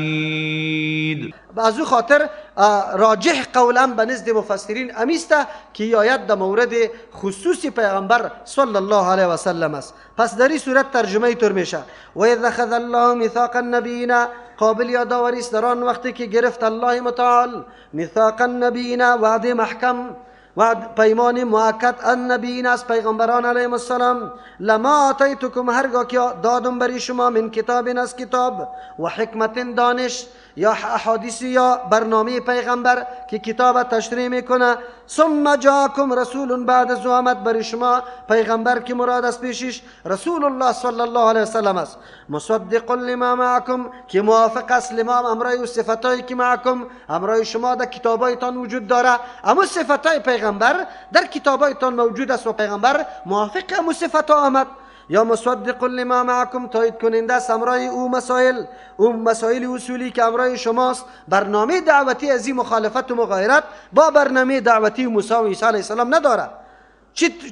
حمید. از او خاطر راجح قولا به نزد مفسرین امیسته که آیت در مورد خصوصی پیغمبر صلی الله علیه و سلم است. پس در این صورت ترجمه طور میشه و اذ اخذ الله میثاق النبیین، قابل یادآوری است در آن وقتی که گرفت الله متعال میثاق النبیین، وعده محکم و پیمان مؤکد النبیین از پیغمبران علیهم السلام، لما آتیتکم، هرگاه که دادم بری شما، من کتاب از کتاب و حکمت دانش یا احادیث یا برنامه پیغمبر که کتاب تشریح میکنه، ثم جاءکم رسول، بعد از آمد بری شما پیغمبر که مراد از پیشش رسول الله صلی الله علیه وسلم است، مصدق لما معکم، که موافق است لما امرای و صفتایی که معکم امرای شما در کتابایتان وجود داره، اما صفتای پیغمبر در کتابایتان موجود است و پیغمبر موافق امو صفتا آمد. یا مصدق لما معکم، تایید کننده است امرای او مسائل، او مسائل اصولی که امرای شماست. برنامه دعوتی از این مخالفت و مغایرت با برنامه دعوتی موسی و عیسی علیه السلام نداره.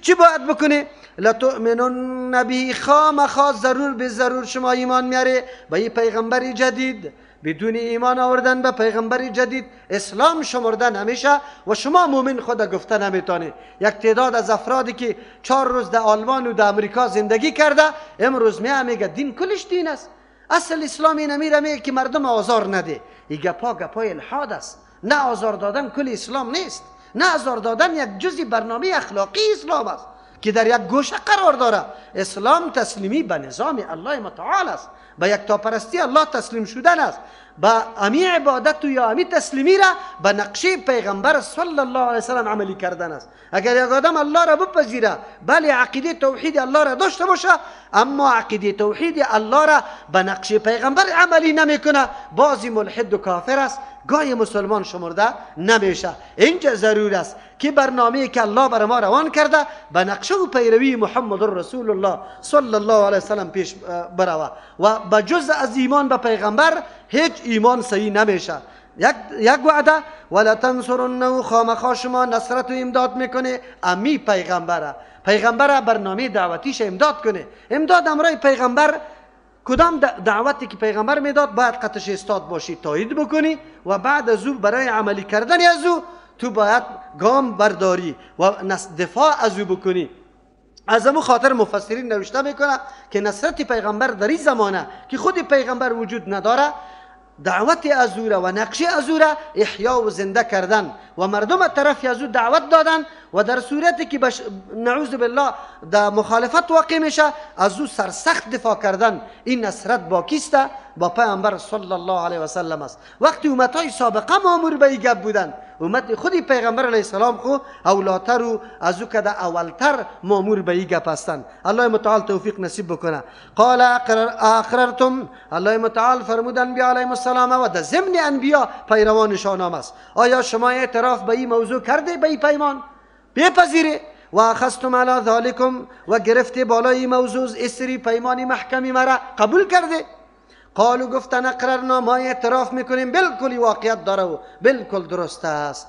چی باید بکنی؟ لتؤمنن به، خامخا ضرور به ضرور شما ایمان میاره به این پیغمبر جدید. بدون ایمان آوردن به پیغمبر جدید اسلام شمردن همیشه و شما مؤمن خود گفته نمیتونه. یک تعداد از افرادی که 4 روز در آلمان و در امریکا زندگی کرده امروز میگه دین کلش دین است، اصل اسلام این میره میگه که مردم آزار نده. این گپا گپای الحاد است. نه آزار دادن کل اسلام نیست، نه آزار دادن یک جزی برنامه اخلاقی اسلام است که در یک گوشه قرار داره. اسلام تسلیمی به نظام الله متعال است، به یکتاپرستی الله تسلیم شدن است، به امی عبادت و یا امی تسلیمی را به نقشه پیغمبر صلی الله علیه وسلم عملی کردن است. اگر یک آدم الله را بپذیره، بله عقیده توحید الله را داشته باشه، اما عقیده توحید الله را به نقشه پیغمبر عملی نمیکنه، بازی ملحد و کافر است، گاهی مسلمان شمرده نمیشه. اینجا ضرور است که برنامه که الله بر ما روان کرده به نقشه و پیروی محمد رسول الله صلی الله علیه وسلم پیش بروه و به جز از ایمان به پیغمبر هیچ ایمان صحیح نمیشه. یک وعده ولا تنصرنه، خامخا شما نصرت و امداد میکنه امی پیغمبره، پیغمبر برنامه دعوتیش امداد کنه. امداد امرای پیغمبر کدام دعوتی که پیغمبر میداد باید قطش استاد باشی، تایید بکنی و بعد از او برای عملی کردن از او تو باید گام برداری و دفاع از او بکنی. از امو خاطر مفسرین نوشته میکنه که نصرت پیغمبر در این زمانه که خود پیغمبر وجود نداره، دعوت از او را و نقشه از او را احیا و زنده کردن و مردم طرف از او دعوت دادن و در صورتی که نعوذ بالله در مخالفت واقع میشه از او سرسخت دفاع کردن، این نصرت با کیسته؟ با پیامبر صلی الله علیه و سلم است. وقتی امتهای سابقه مامور به این گپ بودن، امت خودی پیغمبر علیه السلام خو اولاتر و از او کده اولتر مامور به این گپ هستند. الله متعال توفیق نصیب بکنه. قال اقررتم، الله متعال فرمود انبیا علیهم السلام و در ضمن انبیا پیروانشان هم است، آیا شما اعتراف به این موضوع کرده، به این پیمان بپذیره؟ و اخذتم علی ذلکم، و گرفته بالای موضوع اسری پیمان محکمی مرا قبول کرده؟ قالو گفتن اقررنا، ما اعتراف میکنیم، بالکل واقعیت داره و بالکل درست است.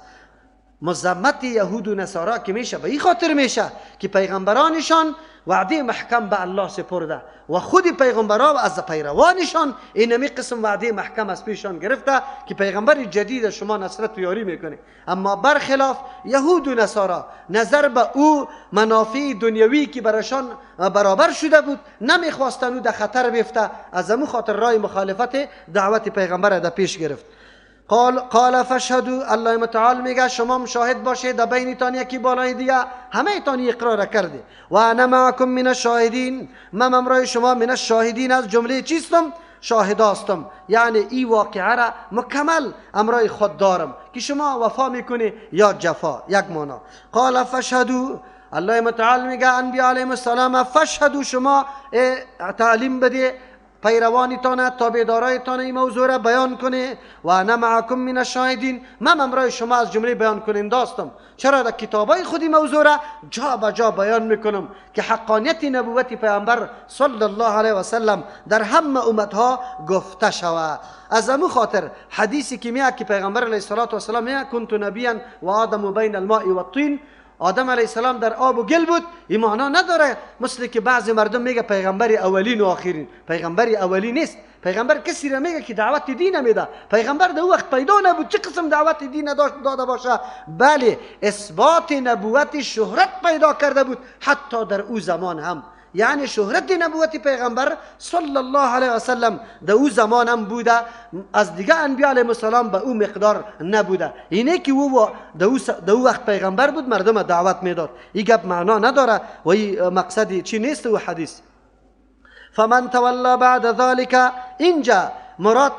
مذمت یهود و نصارا که میشه به این خاطر میشه که پیغمبرانشان وعده محکم به الله سپرده و خود پیغمبران از پیروانشان اینمی قسم وعده محکم از پیشان گرفته که پیغمبر جدید شما نصرت و یاری میکنه. اما برخلاف یهود و نصارا نظر به او منافع دنیوی که برشان برابر شده بود نمیخواستن او در خطر بیفته، از امو خاطر رای مخالفت دعوت پیغمبر در پیش گرفت. قال فاشهدوا، الله متعال میگه شما مشاهد باشید در بینتان یکی بالای دیگه، همه تان اقرار کرده. و انا معکم من الشاهدین، من امرای شما من الشاهدین از جمله چیستم؟ شاهد هستم. یعنی ای واقعه را مکمل امرای خود دارم که شما وفا میکنی یا جفا، یک معنا. قال فاشهدوا، الله متعال میگه انبیا علیهم السلام فاشهدوا، شما تعلیم بده پیروانتان تابعدارایتان این موضوع را بیان کنه. و انا معکم من الشاهدین، من امرای شما از جمله بیان کننده هستم. چرا در کتابای خودی موضوع را جا به جا بیان میکنم که حقانیت نبوت پیامبر صلی الله علیه و سلم در همه امتها گفته شود. از امو خاطر حدیثی که میاد که پیغمبر علیه الصلاة والسلام میگه کنت نبیا و آدم بین الماء والطین، آدم علیه السلام در آب و گل بود، این معنا نداره مثل که بعضی مردم میگه پیغمبر اولین و آخرین. پیغمبر اولی نیست. پیغمبر کسی را میگه که دعوت دین میده. پیغمبر در وقت پیدا نبود، چه قسم دعوت دین داده باشه؟ بله، اثبات نبوت شهرت پیدا کرده بود حتی در او زمان هم. یعنی شهرت نبوت پیغمبر صلی الله علیه و سلم در او زمان هم بوده، از دیگه انبیا علیهم السلام به او مقدار نبوده. اینه که او در او وقت پیغمبر بود، مردم دعوت میداد. این گپ معنا نداره و این مقصد چی نیست او حدیث. فمن تولا بعد ذلك، اینجا مراد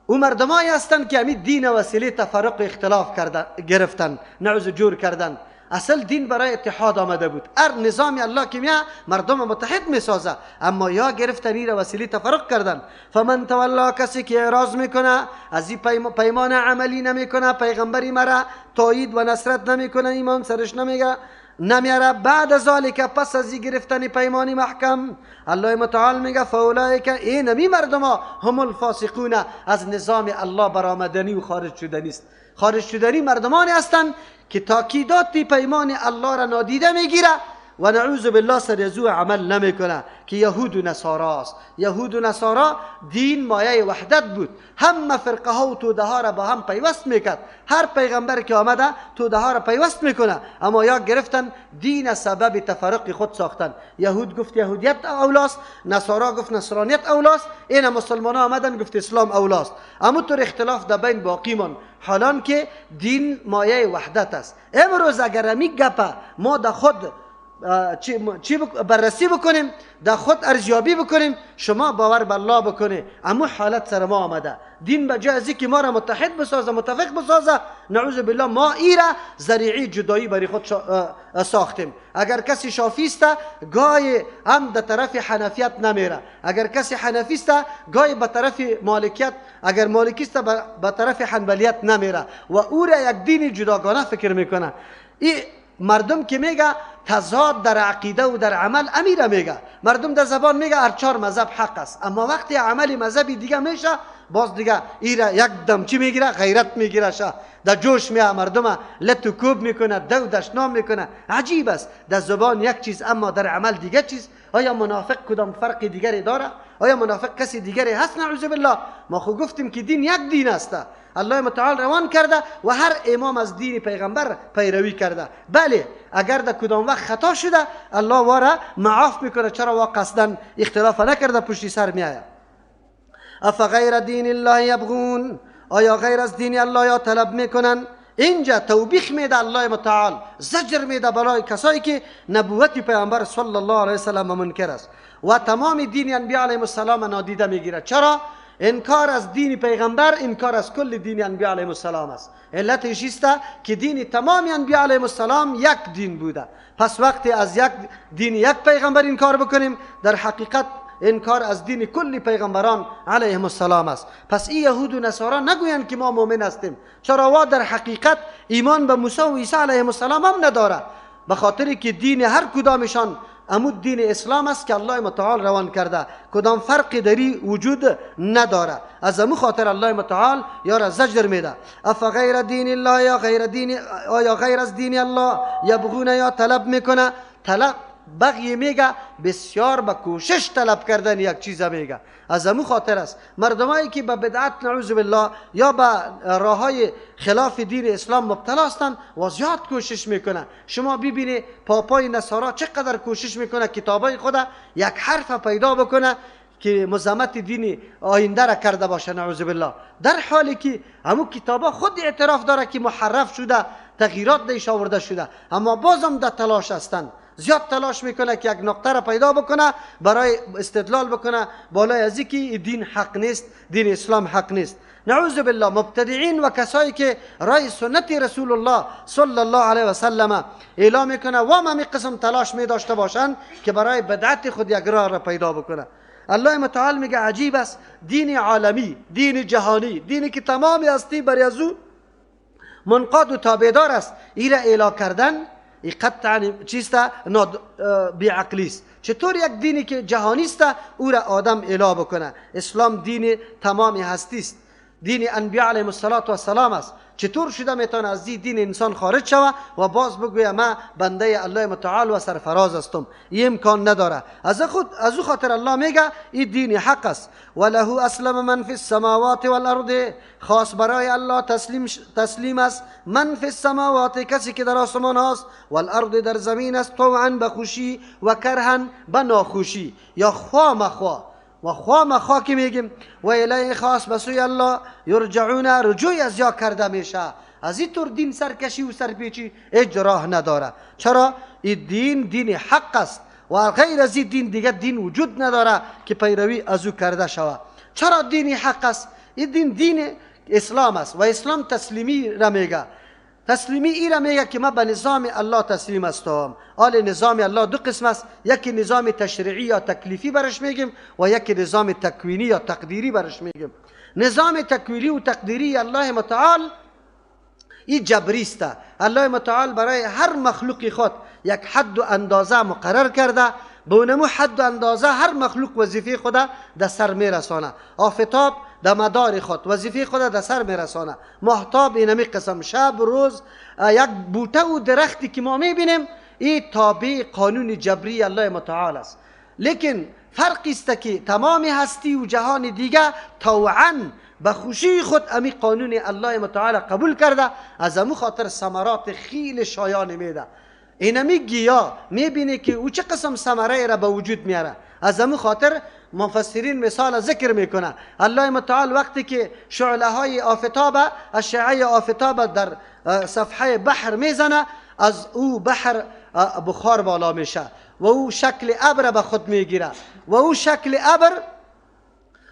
او مردمایی هستند که همین دین وسیله تفرق اختلاف کرده گرفتن، نعوذ جور کردن. اصل دین برای اتحاد آمده بود. هر نظام الله که میاد مردم متحد میسازه، اما یا گرفتن را وسیله تفرق کردن. فمن تولا، کسی که اعراض میکنه از این پیمان عملی نمیکنه، پیغمبری مرا تایید و نصرت نمیکنه، ایمان سرش نمیگه نمیاره، بعد از ذالک، پس از گرفتن پیمان محکم، الله متعال میگه فاولئک، این می مردم ها هم الفاسقون، از نظام الله برآمدنی و خارج شدنی است. خارج شدنی مردمانی هستند که تاکیدات پیمان الله را نادیده میگیره و نعوذ بالله سر از او عمل نمیکنه، که یهود و نصارا است. یهود و نصارا دین مایه وحدت بود، همه فرقه ها و توده ها را با هم پیوست میکرد. هر پیغمبر که آمده توده ها را پیوست میکنه، اما یا گرفتن دین سبب تفرق خود ساختن. یهود گفت یهودیت اولاست، نصارا گفت نصرانیت اولاست، این مسلمان ها آمدن گفت اسلام اولاست. اما طور اختلاف در بین باقی مان، حالان که دین مایه وحدت است. امروز اگر می گپه ما در خود چی بررسی بکنیم، در خود ارزیابی بکنیم، شما باور به الله بکنه اما حالت سر ما آمده. دین به جای از که ما را متحد بسازه، متفق بسازه، نعوذ بالله ما ایره ذریعه جدایی برای خود ساختیم. اگر کسی شافی است گاهی هم در طرف حنفیت نمیره، اگر کسی حنفی است گاهی به طرف مالکیت، اگر مالکی است به طرف حنبلیت نمیره و او را یک دین جداگانه فکر میکنه. ای مردم که میگه تضاد در عقیده و در عمل، امیره میگه. مردم در زبان میگه هر چهار مذهب حق است، اما وقتی عمل مذهبی دیگه میشه باز دیگه ایره یک دم چی میگیره؟ غیرت میگیره، شه در جوش میه، مردم لت و کوب میکنه، دو دشنام میکنه. عجیب است، در زبان یک چیز اما در عمل دیگه چیز. آیا منافق کدام فرق دیگری داره؟ آیا منافق کسی دیگری هست؟ نعوذ بالله. ما خو گفتیم که دین یک دین است، الله متعال روان کرده و هر امام از دین پیغمبر پیروی کرده. بله، اگر در کدام وقت خطا شده الله واره معاف میکنه، چرا وا قصدا اختلاف نکرده پشتی سر میآید. افغیر دین الله یبغون، آیا غیر از دین الله یا طلب میکنن؟ اینجا توبیخ میده الله متعال، زجر میده برای کسایی که نبوت پیامبر صلی الله علیه وسلم منکر است و تمام دین انبیا علیهم السلام نادیده میگیره. چرا؟ انکار از دین پیغمبر انکار از کل دین انبیا علیهم السلام است. علتش است که دین تمام انبیا علیهم السلام یک دین بوده. پس وقتی از یک دین یک پیغمبر انکار بکنیم، در حقیقت انکار از دین کل پیغمبران علیهم السلام است. پس این یهود و نصارا نگویند که ما مؤمن هستیم، چرا وا در حقیقت ایمان به موسی و عیسی علیهم السلام هم نداره، به خاطر که دین هر کدامشان امود دین اسلام است که الله متعال روان کرده، کدام فرق دری وجود نداره. از امو خاطر الله متعال یا را زجر میده. افغیر دین الله، یا غیر دین، یا غیر از دین الله یبغون، یا طلب میکنه. طلب بغی میگه بسیار با کوشش طلب کردن یک چیز میگه. از امو خاطر است مردمایی که به بدعت نعوذ بالله یا به راههای خلاف دین اسلام مبتلا هستند و زیاد کوشش میکنه. شما ببینید پاپای نصارا چقدر کوشش میکنه کتابای خود یک حرف پیدا بکنه که مزامت دین آینده را کرده باشه نعوذ بالله، در حالی که همون کتابا خود اعتراف داره که محرف شده، تغییرات دیش آورده شده، اما بازم در تلاش هستند. زیاد تلاش میکنه که یک نقطه را پیدا بکنه برای استدلال بکنه بالای از اینکه دین حق نیست، دین اسلام حق نیست. نعوذ بالله مبتدعین و کسایی که رای سنت رسول الله صلی الله علیه و سلم اعلام میکنه و هم قسم تلاش می داشته باشند که برای بدعت خود یک راه را پیدا بکنه. الله متعال میگه عجیب است، دین عالمی، دین جهانی، دینی که تمام هستی برای از او منقاد و تابعدار است، ایره اعلام کردن ای قطعا چیست؟ بیعقلی است. چطور یک دینی که جهانی است او را آدم اعلا بکنه؟ اسلام دین تمام هستی است، دین انبیاء علیهم الصلاة والسلام است. چطور شده میتونه از دین انسان خارج شوه و باز بگویه من بنده الله متعال و سرفراز هستم؟ این امکان نداره. از او خاطر الله میگه این دین حق است. وله اسلم من فی السماوات والارض، خاص برای الله تسلیم است من فی السماوات، کسی که در آسمان هاست، والارض در زمین است، طوعا به خوشی و کرها به ناخوشی، یا خوا مخوا و خوا مخوا که میگیم. و الیه خاص به سوی الله یرجعون، رجوع از یا کرده میشه. از این طور دین سرکشی و سرپیچی هیچ راه نداره. چرا؟ این دین دین حق است و غیر از این دین دیگه دین وجود نداره که پیروی از او کرده شود. چرا دین حق است؟ این دین دین اسلام است و اسلام تسلیمی را میگه. تسلیمی ای را میگه که ما به نظام الله تسلیم هستم. آل نظام الله دو قسم است، یکی نظام تشریعی یا تکلیفی برش میگیم و یکی نظام تکوینی یا تقدیری برش میگیم. نظام تکوینی و تقدیری الله متعال این جبری است. الله متعال برای هر مخلوق خود یک حد و اندازه مقرر کرده، به اونمو حد و اندازه هر مخلوق وظیفه خود در سر میرسانه. آفتاب در مدار خود وظیفه خود در سر میرسانه، ماهتاب اینمی قسم، شب روز، یک بوته و درختی که ما میبینیم این تابع قانون جبری الله متعال است. لیکن فرق است که تمام هستی و جهان دیگه طوعا به خوشی خود امی قانون الله متعال قبول کرده، از امو خاطر ثمرات خیلی شایان میده. اینمی گیا میبینه که او چه قسم ثمره را به وجود میاره. از امو خاطر مفسرین مثال ذکر میکنه. الله متعال وقتی که شعله های آفتاب، اشعه آفتاب در صفحه بحر میزنه، از او بحر بخار بالا میشه و او شکل ابر به خود میگیره و او شکل ابر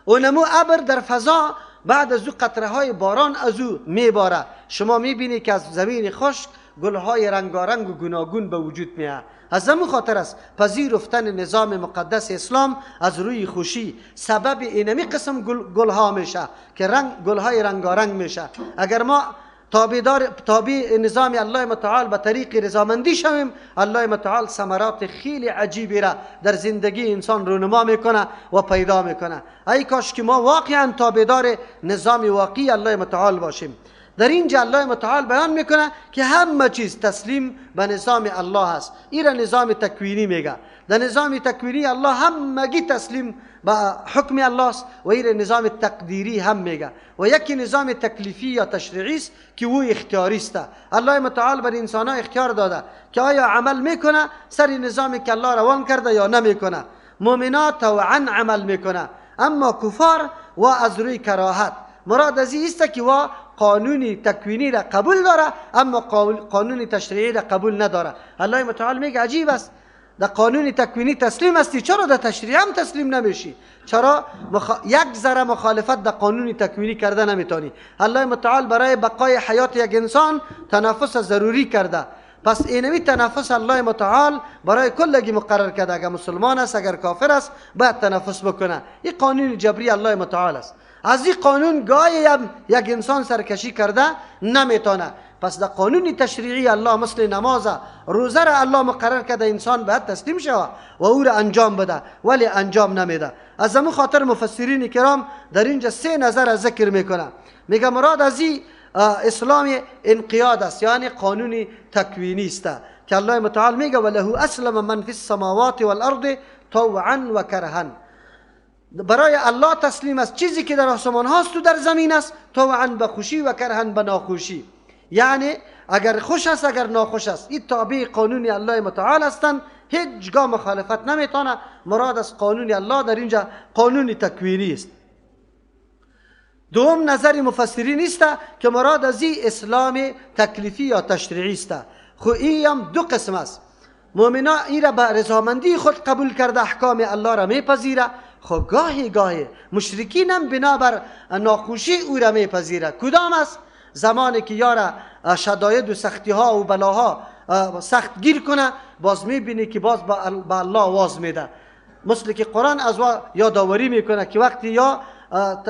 و نمو ابر در فضا بعد از او قطره های باران از او میباره. شما میبینی که از زمین خشک گلهای رنگارنگ و گوناگون به وجود میاد. از همون خاطر است پذیرفتن نظام مقدس اسلام از روی خوشی سبب اینمی قسم گلها میشه که رنگ گلهای رنگارنگ میشه. اگر ما تابع نظام الله متعال به طریق رضامندی شویم، الله متعال ثمرات خیلی عجیبی را در زندگی انسان رونما میکنه و پیدا میکنه. ای کاش که ما واقعا تابعدار نظام واقعی الله متعال باشیم. در اینجا الله متعال بیان میکنه که همه چیز تسلیم به نظام الله است. این را نظام تکوینی میگه. در نظام تکوینی الله همگی تسلیم به حکم الله است و این نظام تقدیری هم میگه. و یکی نظام تکلیفی یا تشریعی است که او اختیاری است. الله متعال بر انسان ها اختیار داده که آیا عمل میکنه سر نظامی که الله روان کرده یا نمیکنه. مؤمنات طوعا عمل میکنه، اما کفار و از روی کراهت. مراد از این است که وا قانون تکوینی را قبول داره اما قانون تشریعی را قبول نداره. الله متعال میگه عجیب است، در قانون تکوینی تسلیم هستی، چرا در تشریع هم تسلیم نمیشی؟ چرا یک ذره مخالفت در قانون تکوینی کرده نمیتونی؟ الله متعال برای بقای حیات یک انسان تنفس ضروری کرده، پس اینمی تنفس الله متعال برای کلگی مقرر کرده. اگر مسلمان است اگر کافر است باید تنفس بکنه. این قانون جبری الله متعال است. از این قانون گاهی هم یک انسان سرکشی کرده نمیتونه. پس در قانون تشریعی الله مثل نماز، روزه را الله مقرر کرده، انسان باید تسلیم شود و او را انجام بده، ولی انجام نمیده. از همون خاطر مفسرین کرام در اینجا سه نظر ذکر میکنه. میگه مراد از این اسلام انقیاد است، یعنی قانون تکوینی است که الله متعال میگه وله اسلم من فی السماوات والارض طوعا و کرها. برای الله تسلیم است چیزی که در آسمان هاست و در زمین است، طوعا به خوشی و کرها به ناخوشی. یعنی اگر خوش است اگر ناخوش است، این تابع قانون الله متعال هستند، هیچگاه مخالفت نمیتونه. مراد از قانون الله در اینجا قانون تکوینی است. دوم نظر مفسرین است که مراد از این اسلام تکلیفی یا تشریعی است. خو این هم دو قسم است. مؤمنا این را به رضامندی خود قبول کرده احکام الله را میپذیره، خو گاهی گاهی مشرکین هم بنابر ناخوشی او را میپذیره. کدام است؟ زمانی که یارا شداید و سختی ها و بلاها سخت گیر کنه، باز میبینی که باز به الله آواز میده. مثل که قرآن از یادآوری میکنه که وقتی یا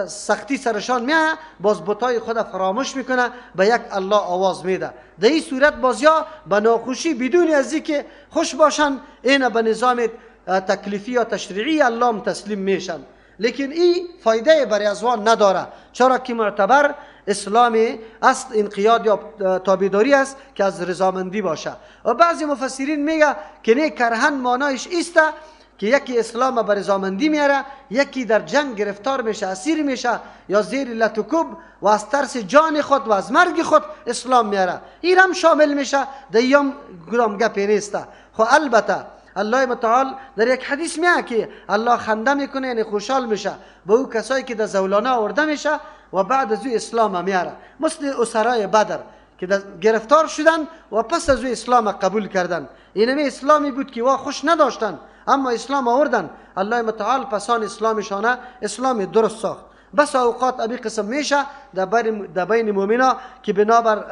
سختی سرشان میاد باز بتای خود فراموش میکنه، به یک الله آواز میده. در این صورت باز یا به ناخوشی بدون از اینکه خوش باشن، اینا به نظام تکلیفی یا تشریعی الله تسلیم میشن. لیکن این فایده برای ازوان نداره، چرا که معتبر اسلام اصل انقیاد یا تابعداری است که از رضامندی باشه. و بعضی مفسرین میگه که نه، کرهن معنایش ایسته که یکی اسلام به رضامندی میاره، یکی در جنگ گرفتار میشه، اسیر میشه یا زیر لتکوب و از ترس جان خود و از مرگ خود اسلام میاره، این هم شامل میشه، در هم کدام گپی نیسته. خب البته الله متعال در یک حدیث میگه که الله خنده میکنه، یعنی خوشحال میشه به او کسایی که در زولانه آورده میشه و بعد از او اسلام میاره، مثل اسرای بدر که گرفتار شدن و پس از او اسلام قبول کردن. اینمی اسلامی بود که وا خوش نداشتن اما اسلام آوردن، الله متعال پسان اسلامشانه اسلام درست ساخت. بس اوقات ابی قسم میشه در بین مؤمنا که بنابر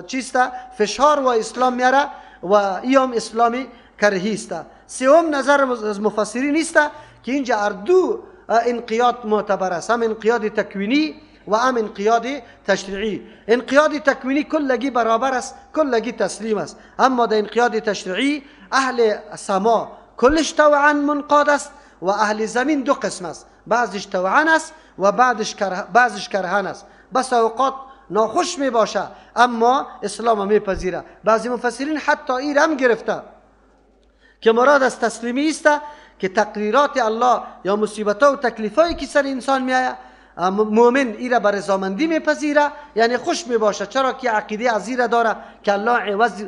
چیست فشار و اسلام میاره و ایام اسلامی کرهی است. سوم نظر از مفسرین است که اینجا اردو انقیاد معتبر است، هم انقیاد تکوینی و هم انقیاد تشریعی. انقیاد تکوینی کلگی برابر است، کلگی تسلیم است، اما در انقیاد تشریعی اهل سما کلش طوعا منقاد است و اهل زمین دو قسم است، بعضش طوعا است و بعضش کرهن است. بس اوقات ناخوش می باشه اما اسلام می پذیره. بعضی مفسرین حتی این هم گرفته که مراد از تسلیمی است که تقریرات الله یا مصیبت ها و تکلیف هایی که سر انسان می آید مؤمن ایره بر رضامندی میپذیره، یعنی خوش میباشه، چرا که عقیده از ایره داره که الله عوض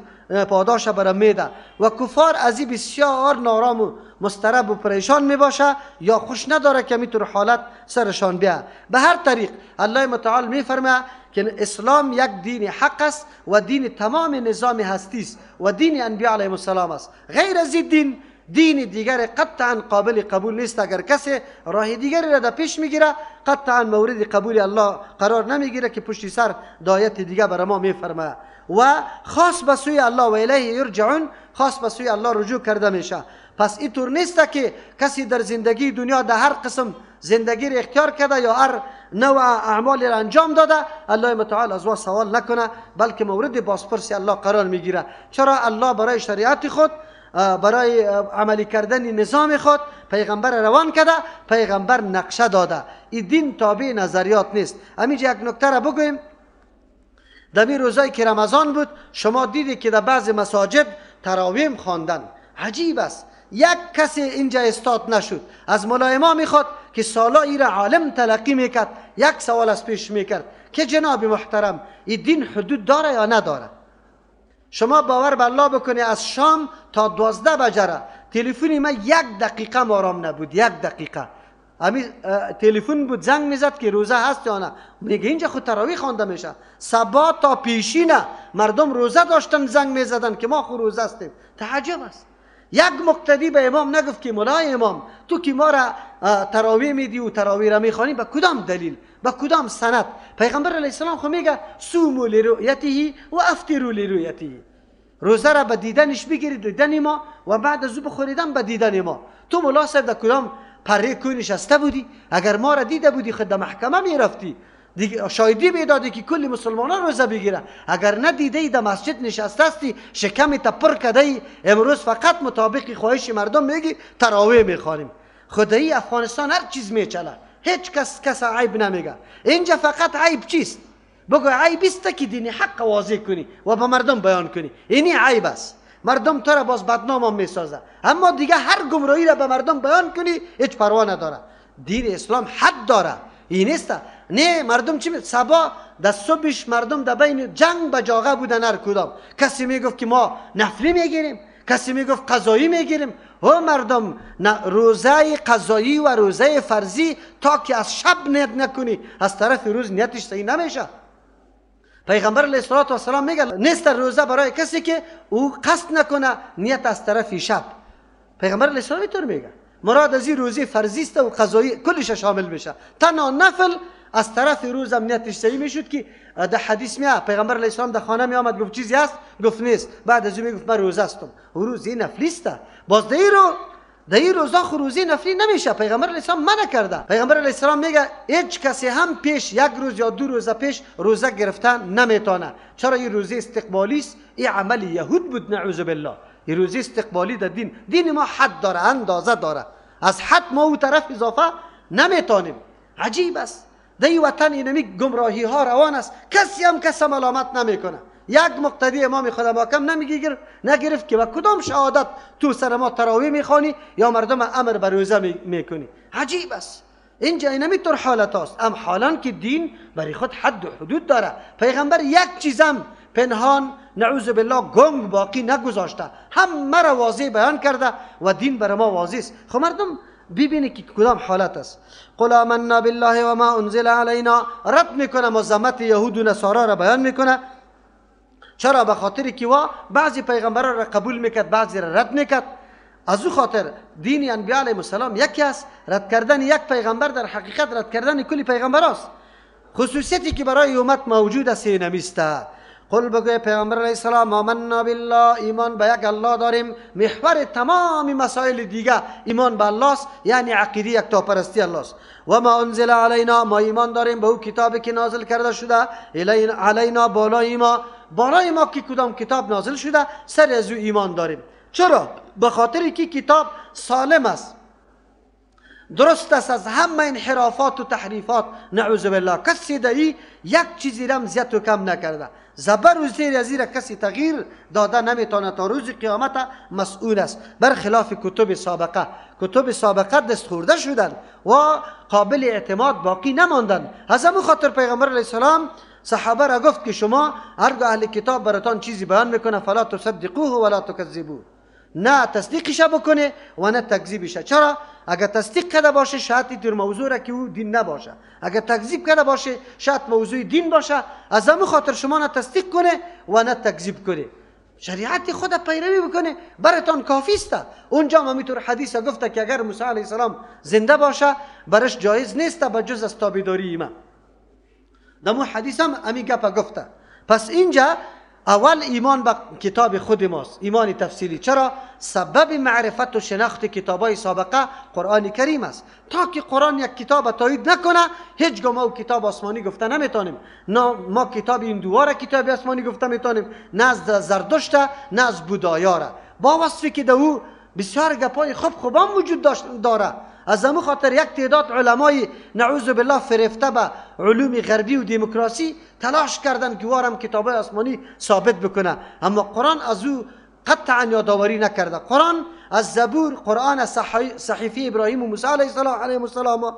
پاداش برای میده. و کفار از این بسیار نارام و مضطرب و پریشان میباشه یا خوش نداره که میتونه حالت سرشان بیا. به هر طریق الله متعال میفرمه که اسلام یک دین حق است و دین تمام نظام هستی است و دین انبیاء علیهم السلام است. غیر از این دین، دین دیگر قطعا قابل قبول نیست. اگر کسی راه دیگری را در پیش میگیره قطعا مورد قبول الله قرار نمیگیره که پشت سر دایت دیگه برای ما میفرماید. و خاص به سوی الله و الیه یرجعون، خاص به سوی الله رجوع کرده میشه. پس اینطور نیست که کسی در زندگی دنیا در هر قسم زندگی را اختیار کرده یا هر نوع اعمال را انجام داده الله متعال از او سوال نکنه، بلکه مورد بازپرسی الله قرار میگیره. چرا الله برای شریعت خود، برای عملی کردن نظام خود پیغمبر روان کرده، پیغمبر نقشه داده. این دین تابع نظریات نیست. همینجا یک نکته را بگویم، در این روزایی که رمضان بود شما دیدید که در بعض مساجد تراویح خواندن. عجیب است، یک کسی اینجا استاد نشد. از ملای ما میخواد که سالا ای را عالم تلقی میکرد، یک سوال از پیش میکرد که جناب محترم این دین حدود داره یا نداره؟ شما باور به الله بکنی از شام تا 12 بجره تلفنی من یک دقیقه آرام نبود، یک دقیقه. همین تلفن بود زنگ میزد که روزه هست یا نه، میگه اینجا خود تراویح خوانده میشه. صبا تا پیشینه مردم روزه داشتن زنگ میزدن که ما خود روزه هستیم. تعجب است. یک مقتدی به امام نگفت که مولای امام تو که ما را تراویح میدی و تراویح را میخوانی به کدام دلیل، به کدام سند؟ پیغمبر علیه السلام خو میگه صوموا لرؤیته و افطروا لرؤیته، روزه را به دیدنش بگیرید، دیدن ما، و بعد از او بخوریدن به دیدن ما. تو مولا صاحب در کدام پره کوه نشسته بودی؟ اگر ما را دیده بودی خود در محکمه میرفتی، شاهدی میدادی که کل مسلمانان روزه بگیره. اگر ندیده ای در مسجد نشسته هستی، شکم تا پر کرده ای، امروز فقط مطابق خواهش مردم میگی تراویح میخوانیم. خدایی افغانستان هر چیز میچله، هیچ کس کس عیب نمیگه. اینجا فقط عیب چیست؟ بگو عیب است که دین حق واضح کنی و به مردم بیان کنی، اینی عیب است. مردم تو را باز بدنام هم میسازه، اما دیگه هر گمراهی را به مردم بیان کنی هیچ پروا نداره. دین اسلام حد داره، این نیست. نه مردم چی صبا در صبحش مردم در بین جنگ به جاغه بودن، هر کدام کسی میگفت که ما نفلی میگیریم، کسی میگفت قضایی میگیریم. او مردم روزه قضایی و روزه فرضی تا که از شب نیت نکنی از طرف روز نیتش صحیح نمیشه. پیغمبر علیه الصلاة والسلام میگه نیست روزه برای کسی که او قصد نکنه نیت از طرف شب. پیغمبر علیه السلام اینطور میگه. مراد از این روزه فرضی است و قضایی کلش شامل میشه. تنها نفل از طرف روز هم نیتش صحیح میشد که در حدیث میاد پیغمبر علیه السلام در خانه میآمد گفت چیزی هست؟ گفت نیست. بعد از او میگفت من روزه هستم. و روزه نفلی است. باز در این روزا خو روزه نفلی نمیشه. پیغمبر علیه السلام منع کرده. پیغمبر علیه السلام میگه هیچ کسی هم پیش یک روز یا دو روز پیش روزه گرفتن نمیتونه. چرا؟ این روزه استقبالی است، این عمل یهود بود، نعوذ بالله. این روزه استقبالی در دین ما حد داره، اندازه داره. از حد ما او طرف اضافه نمیتونیم. عجیب است، در این وطن اینمی گمراهی ها روان است، کسی هم کس ملامت نمیکنه. یک مقتدی امام خود حاکم نگرفت که با کدام شهادت تو سر ما تراویح میخوانی یا مردم امر بر روزه میکنی. عجیب است، اینجا اینمی طور حالت است. ام حالان که دین برای خود حد و حدود داره، پیغمبر یک چیزم پنهان نعوذ بالله گنگ باقی نگذاشته، همه را واضح بیان کرده و دین برای ما واضح است. خب مردم ببینید که کدام حالت است. قل آمنا بالله و ما انزل علینا، رد میکنه مذمت یهود و نصارا را بیان میکنه. چرا؟ به خاطر که وا بعضی پیغمبران را قبول میکرد، بعضی را رد میکرد. از او خاطر دین انبیاء علیهم السلام یکی است. رد کردن یک پیغمبر در حقیقت رد کردن کل پیغمبر است. خصوصیتی که برای امت موجود است اینمیست. قل بگوی پیغمبر علیه السلام آمنا بالله، ایمان به یک الله داریم. محور تمام مسائل دیگه ایمان به الله است، یعنی عقیده یکتاپرستی الله است. و ما انزل علینا، ما ایمان داریم به او کتابی که نازل کرده شده، علینا بالای ما، بالای ما که کدام کتاب نازل شده سر از او ایمان داریم. چرا؟ به خاطر که کتاب سالم است، درست است از همه انحرافات و تحریفات نعوذ بالله. کسی در یک چیزی رم زیاد و کم نکرده، زبر و زیر از را کسی تغییر داده نمیتونه، تا روز قیامت مسئول است. برخلاف کتب سابقه، کتب سابقه دست خورده شدن و قابل اعتماد باقی نماندن. از همون خاطر پیغمبر علیه السلام صحابه را گفت که شما هرگاه اهل کتاب براتان چیزی بیان میکنه فلا تصدقوه ولا تکذبوه، نه تصدیقش بکنه و نه تکذیبش. چرا؟ اگر تصدیق کرده باشه شاید در موضوع را که او دین نباشه، اگر تکذیب کرده باشه شاید موضوع دین باشه. از همون خاطر شما نه تصدیق کنه و نه تکذیب کنه، شریعت خود پیروی بکنه براتان کافی است. اونجا ما میتور حدیث گفته که اگر موسی علیه السلام زنده باشه برش جایز نیست به جز از تابعداری ما. دمو حدیث هم امی گپ گفته. پس اینجا اول ایمان به کتاب خود ماست، ایمان تفصیلی. چرا؟ سبب معرفت و شناخت کتابای سابقه قرآن کریم است. تا که قرآن یک کتاب تایید نکنه هیچگاه ما کتاب آسمانی گفته نمیتونیم. نه ما کتاب هندوها را کتاب آسمانی گفته میتونیم، نه از زردشت، نه از بودایا را. با وصفی که در او بسیار گپای خوب خوبان وجود داره. از همون خاطر یک تعداد علمای نعوذ بالله فرفته به علوم غربی و دموکراسی تلاش کردن که وارم کتاب آسمانی ثابت بکنه، اما قرآن از او قطعا یادآوری نکرده. قرآن از زبور، قرآن از صحیفه ابراهیم و موسی علیه السلام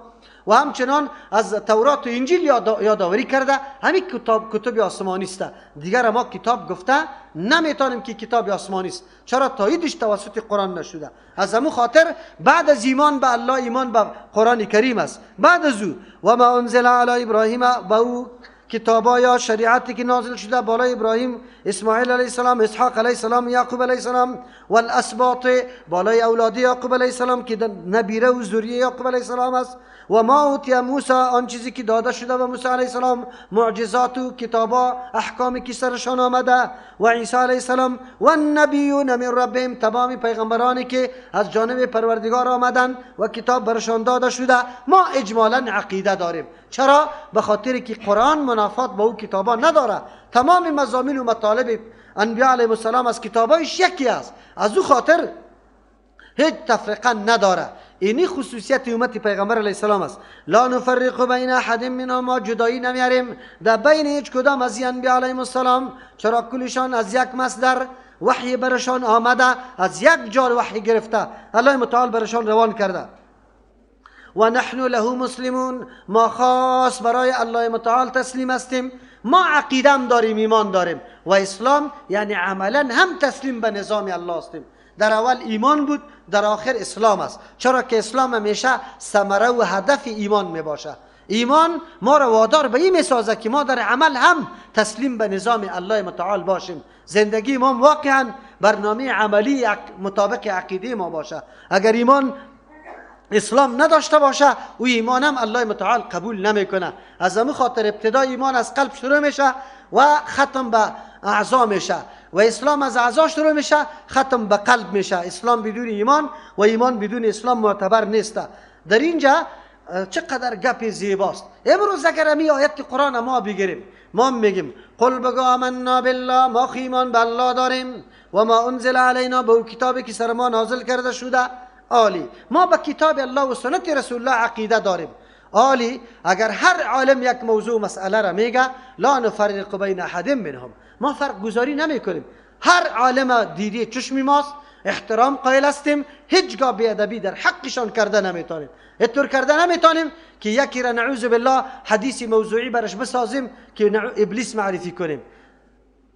و همچنان از تورات و انجیل یادآوری کرده. همین کتاب کتب آسمانی است. دیگر ما کتاب گفته نمیتونیم که کتاب آسمانی است، چرا تاییدش توسط قرآن نشده. از همون خاطر بعد از ایمان به الله ایمان به قرآن کریم است. بعد از او و ما انزل علی ابراهیم، به او کتابا یا شریعتی که نازل شده بالای ابراهیم، اسماعیل علیه السلام، اسحاق علیه السلام، یعقوب علیه السلام، والاسباط بالای اولاد یعقوب علیه السلام که نبیره و ذریه یعقوب علیه السلام است، و ما اوتی موسی، آن چیزی که داده شده به موسی علیه السلام، معجزات و کتابا، احکامی که سرشان آمده، و عیسی علیه السلام، و النبیون من ربهم، تمام پیغمبرانی که از جانب پروردگار آمدن و کتاب برشان داده شده. ما اجمالا عقیده داریم. چرا؟ به خاطر که قرآن منافات با او کتابا نداره. تمام مضامین و مطالب انبیاء علیهم السلام از کتابایش یکی است. از او خاطر هیچ تفرقه نداره. اینی خصوصیت امت پیغمبر علیه السلام است. لا نفرق بین احد منهم، ما جدایی نمیاریم در بین هیچ کدام از انبیاء علیهم السلام، چرا کلشان از یک مصدر وحی برشان آمده، از یک جا وحی گرفته، الله متعال برشان روان کرده. و نحن له مسلمون، ما خاص برای الله متعال تسلیم هستیم. ما عقیده داریم، ایمان داریم، و اسلام یعنی عملا هم تسلیم به نظام الله هستیم. در اول ایمان بود، در آخر اسلام است. چرا که اسلام همیشه ثمره و هدف ایمان می باشه. ایمان ما را وادار به این میسازه که ما در عمل هم تسلیم به نظام الله متعال باشیم. زندگی ما واقعا برنامه عملی مطابق عقیده ما باشه. اگر ایمان اسلام نداشته باشه، او ایمان هم الله متعال قبول نمیکنه. از همون خاطر ابتدا ایمان از قلب شروع میشه و ختم به اعضا میشه، و اسلام از اعضا شروع میشه ختم به قلب میشه. اسلام بدون ایمان و ایمان بدون اسلام معتبر نیست. در اینجا چقدر گپ زیباست. امروز اگر امی آیت قرآن ما بگیریم، ما میگیم قل بگو آمنا بالله، ما ایمان به الله داریم، و ما انزل علینا، به او کتابی که سر ما نازل کرده شده. عالی، ما به کتاب الله و سنت رسول الله عقیده داریم. عالی، اگر هر عالم یک موضوع مسئله را میگه، لا نفرق بین احد منهم، ما فرق گذاری نمیکنیم. هر عالم دیدی چشمی ماست، احترام قائل هستیم، هیچگاه بیادبی در حقشان کرده نمیتونیم. اینطور کرده نمیتونیم که یکی را نعوذ بالله حدیث موضوعی برش بسازیم که ابلیس معرفی کنیم.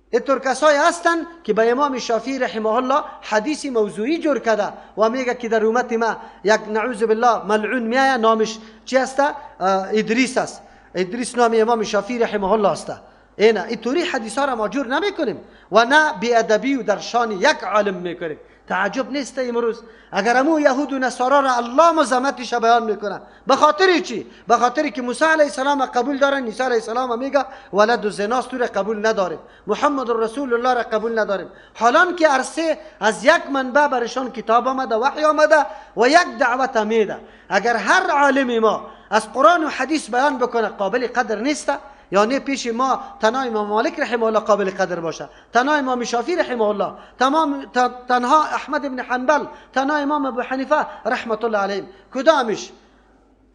اینطور کسایی هستند که به امام شافعی رحمه الله حدیث موضوعی جور کرده و میگه که در امت ما یک نعوذ بالله ملعون میایه، نامش چی است؟ ادریس است. ادریس نام امام شافعی رحمه الله است. اینا اینطوری حدیث ها را ما جور نمیکنیم و نه بیادبی و در شان یک عالم میکنیم. تعجب نیست امروز اگر امو یهود و نصارا را الله مزمتش بیان میکنه. به خاطر چی؟ به خاطر که موسی علیه السلام قبول دارن، عیسی علیه السلام میگه ولد زناست، تو را قبول نداریم، محمد رسول الله را قبول نداریم. حالان که عرصه از یک منبع برشان کتاب آمده، وحی آمده و یک دعوت میده. اگر هر عالم ما از قرآن و حدیث بیان بکنه قابل قدر نیست. یعنی پیش ما تنها امام مالک رحمه الله قابل قدر باشه، تنها امام شافعی رحمه الله، تمام تنها احمد بن حنبل، تنها امام ابو حنیفه رحمت الله علیهم،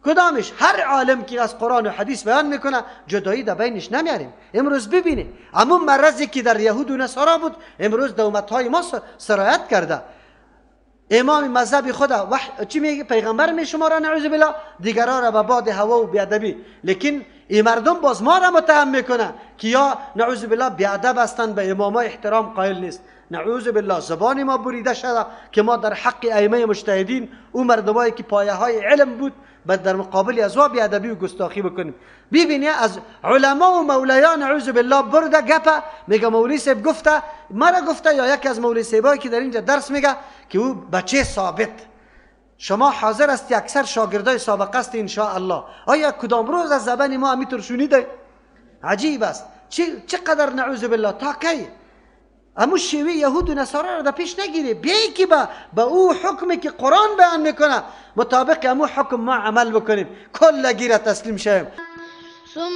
کدامش هر عالم که از قرآن و حدیث بیان میکنه جدایی در بینش نمیاریم. امروز ببینیم همون مرضی که در یهود و نصارا بود امروز در امتهای ما سرایت کرده. امام مذهب خدا چی میگه؟ پیغمبر می شما را نعوذ بالله، دیگرا را به باد هوا و بیادبی. لیکن این مردم باز ما را متهم میکنه که یا نعوذ بالله بیادب هستند، به امامای احترام قائل نیست. نعوذ بالله زبان ما بریده شده که ما در حق ائمه مجتهدین، او مردمایی که پایه های علم بود، در مقابل از وا بیادبی و گستاخی بکنیم. ببینی از علما و مولیان نعوذ بالله برده گپه، میگه مولوی صاحب گفته، مرا گفته، یا یکی از مولوی صاحبایی که در اینجا درس میگه که او بچه ثابت. شما حاضر هستی، اکثر شاگردای سابقه است ان شاء الله. آیا کدام روز از زبان ما همیطور شنیده؟ عجیب است چقدر نعوذ بالله. تا کی امو شیوه یهود و نصارا را در پیش نگیری؟ بیایی که به او حکمی که قرآن بیان میکنه مطابق امو حکم ما عمل بکنیم، کلگی را تسلیم شویم.